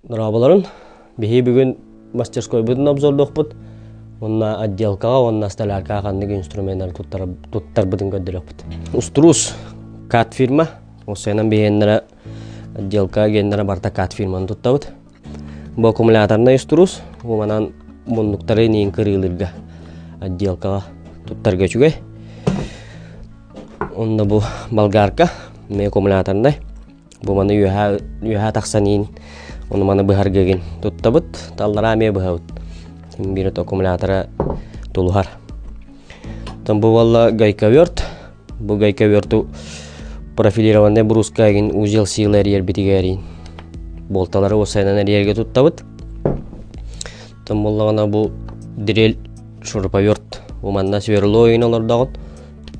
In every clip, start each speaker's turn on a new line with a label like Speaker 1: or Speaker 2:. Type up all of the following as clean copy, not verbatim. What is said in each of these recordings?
Speaker 1: Дорооболорун. Биһи бүгүн мастерскойбутун обзордуохпут. Уонна отделкаҕа уонна столяркаҕа ханнык инструменнары туттарбытын көрдөрүөхпүт. Устуруус КАТ фирма. Осуйанан биһиэннэрэ отделка геннэрэ барыта КАТ фирманы туттабыт. Бу аккумуляторнай устуруус. Бу манан муннуктары иниин кырыылыырга отделкаҕа туттарга үчүгэй. Онно бу болгарка, эмиэ аккумуляторнай. Бу маны үөһээ үөһээ тахсан иин ону маны быһарга игин туттабыт, таллараа эмиэ быһабыт. Биир аккумулятора тулуһар. Оттон бу буолла гайковерт. Бу гайковерту профилированный бруска игин узел силы эрийэрбитигэр иин болталары уосайынан эрийэргэ туттабыт. Оттон буоллаҕына бу дрель шуруповерт. Бу манна сверло игин олордоҕут.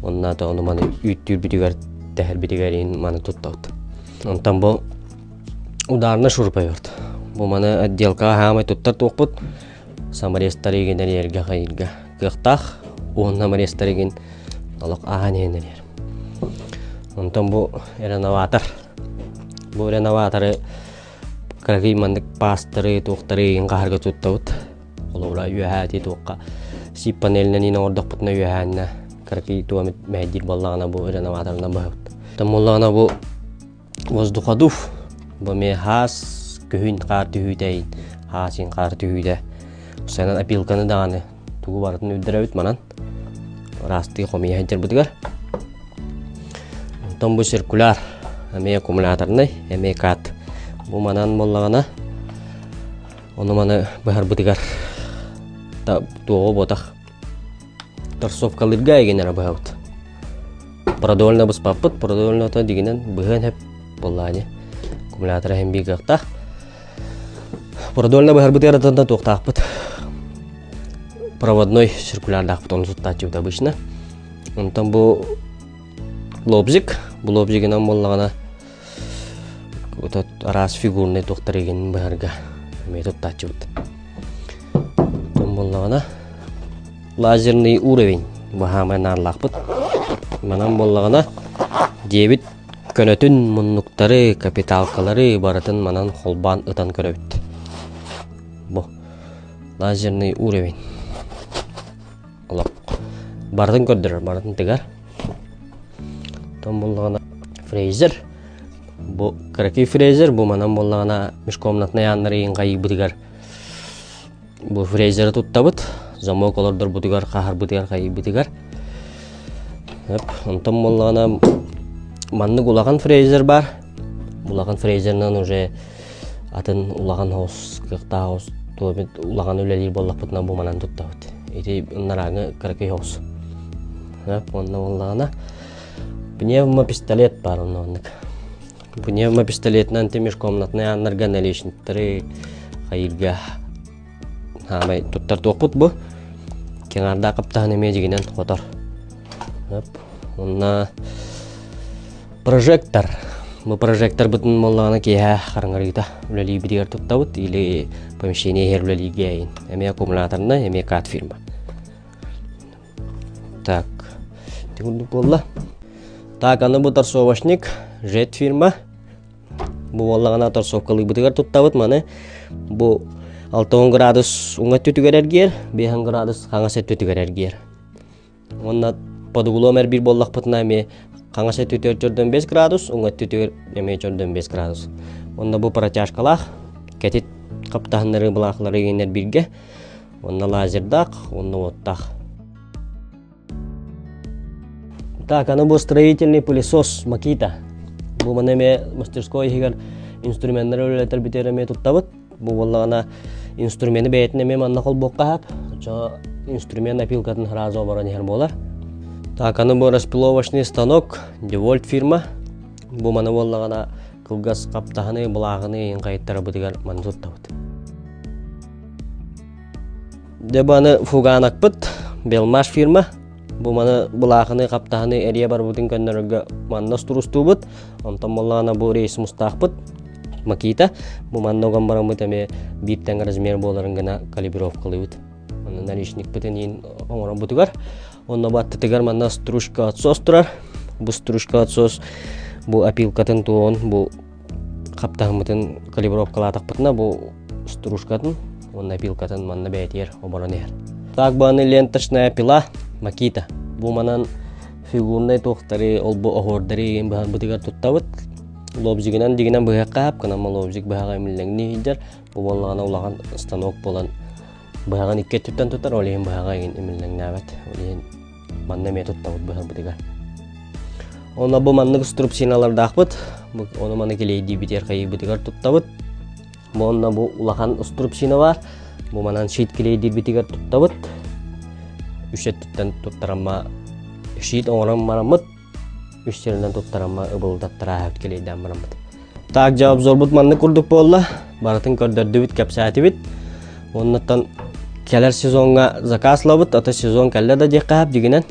Speaker 1: Онна ону маны үүттүүрбүтүгэр тэһэрбитигэр иһин маны туттабыт. Онтон бу ударный шуруповерт. Бу маны отделкаҕа хаамай туттар туохпут саморезтар игин эрийэргэ хайыырга кыахтаах уонна саморезтар игин олох ааһан иһэн эрийэр. Онтон бу реноватор. Бу реноваторы кыракый маннык паастары туохтары игин хаһарга туттабыт. Холобура үөһээ ити туохха сип панелинэн иин оҥордохпутуна үөһээннэ кыракый туом мэһэйдиир буоллаҕына бу реноваторынан быһабыт. Оттон буоллаҕына бу воздуходув бу эмиэ хаас күһүн хаар түһүүтэ иин хаас иин хаар түһүүтэ сайынан опилканы даҕаны тугу барытын үрдэрэбит манан ыраастыы хомуйа сылдьарбытыгар. Онтон бу циркуляр эмиэ аккумуляторнай эмиэ кат бу манан буоллаҕына Ону-маны быһарбытыгар туоҕу буотах торсовкалыырга эгин эрэ быһабыт. Продольно быспаппыт, продольно дигинэн быһыан хөп буоллаани. Аккумулятора иһин биир кыахтаах. Продольно быһарбытыгар атында туохтаахпыт. Проводной циркулярдаахпыт, ону туттааччыбыт обычно. Онтон бу лобзик, бу лобзигынан буоллаҕына араас фигурнай туохтар игин быһарга эмиэ туттааччыбыт. Оттон буоллаҕына лазерный уровень баһаамай наарлаахпыт. Манан буоллаҕына диэбит көнөтүн муннуктары, капиталкалары барытын манан холбоон ытан көрөбүт. Бу лазерный уровень. Олох барытын көрдөрөр, барытын тыгар. Оттон буоллаҕына фрезер. Бу кыракый фрезер, бу манан буоллаҕына межкомнатнай ааннары иһин хайыыбытыгар бу фрезеры туттабыт. Замок олордорбутугар, хаһарбытыгар, хайыыбытыгар. Онтон буоллаҕына маннык улахан фрезер бар. Улахан фрезерынан уже атын улахан хос, кыахтаах хос, улахан үлэлиир буоллахпытына бу манан туттабыт. Ити ынарааҥы кыракый хос. Онно буоллаҕына пневмопистолет баар онно оннук. Пневмопистолетынан ти межкомнатнай ааннарга наличниктары хайыырга хаамай туттар туохпут бу. Кеҥаардаах хаптаһын эмиэ дьигинэн хотор. Онно прожектор. Бу прожекторбытын буоллаҕына киэһэ хараҥарыыта үлэлиирбитигэр туттабыт или помещение иһэр үлэлииргэ эмиэ аккумуляторнай, эмиэ кат фирма. Так, ити курдук буолла. Так, аны бу торцовочник, Жет фирма. Бу буоллаҕына торцовкалыырбытыгар туттабыт маны. Бу 60 градус уҥа өттүтүгэр эргиэр, 50 градус хаҥас өттүтүгэр эргиэр. Уонна под углом эрбиир буоллахпытына эмиэ хаҥас өттүтүгэр чордон 5 градус, уҥа өттүтүгэр эмиэ чордон 5 градус. Уонна бу протяжкалаах кэтит хаптаһыннары былаахлары иҥинэр бииргэ. Уонна лазердаах, уонна уоттаах. Так, аны бу строительный пылесос Макита. Бу маны эмиэ мастерской иһигэр инструменнары үлэлэтэр бүтэр эмиэ туттабыт. Бу буоллаҕына инструмены бэйэтин эмиэ манна холбуохха сөп. Оччоҕо инструмент опилкатын сразу оборон иһэр буолар. Так, аны бу распиловочный станок Девольт фирма. Бу маны буоллаҕына кылгас хаптаһыны, былааҕыны иһин хайыттарабытыгар маны туттабыт. Дьэ бу аны фуганакпыт, Белмаш фирма. Бу маны былаахыны, хаптаһыны эрийэ барбытын көннөрөргө манна устурустуубут. Онтон буоллаҕына бу рейс мустаахпыт. Макита. Бу манна уган бараммыт эмиэ биир тэҥ размер буоларын гына калибровкалыыбыт. Онно наличникпытын иин оҥоробутугар. Онно бу аттытыгар манна стружка отсос турар. Бу стружка отсос бу опилкатын туоҕун бу. Хаптаһыммытын калибровкалаатахпытына бу стружкатын уонна пилкатын манна бэйэтигэр оборон иһэр. Так бааны ленточная пила Макита. Бу манан фигурнай туохтары, ол-бу оһуордары игин быһарбытыгар туттабыт. Лобзигынан дигинэн быһыахха хап, кынамма лобзик быһаҕа имиллэҥнии сылдьар. Бу буоллаҕына улахан станок буолан быһаҕын икки өттүттэн тутар, ол иһин быһаҕа игин имиллэҥнээбэт. Ол иһин манна эмиэ туттабыт быһарбытыгар. Онно бу маннык струбциналардаахпыт. Ону маны килиэйдиибитигэр хайыыбытыгар туттабыт. Бу онно бу улахан струбцина бар. Бу манан щит килиэйдиирбитигэр туттабыт. Үс өттүттэн туттарамма щит оҥорон бараммыт. Үс сиринэн туттарамма ыбылдаттарааһыт килиэйдээн бараммыт. Так дьэ обзорбут маннык курдук буолла. Барытын көрдөрдүбүт, кэпсээтибит. Оннуттан кэлэр сезоҥҥа заказ ылабыт, ата сезон кэллэ да диэххэ сөп дьигинэн.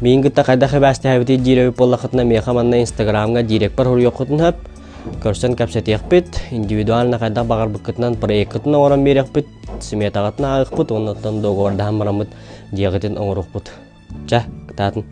Speaker 1: Миин кытта хайдах ибээстэһэбитий диир эбит буоллаххытына миэхэ манна инстаграмҥа дирекпар суруйуоххутун сөп. Көрсөн кэпсэтиэхпит, индивидуально хайдах баҕарбыккытынан проеккытын оҥорон биэриэхпит, сметаҕытын ааҕыахпыт уонна оттон договордаһан бараммыт дьиэҕитин оҥоруохпут. Чэ, кытаатын.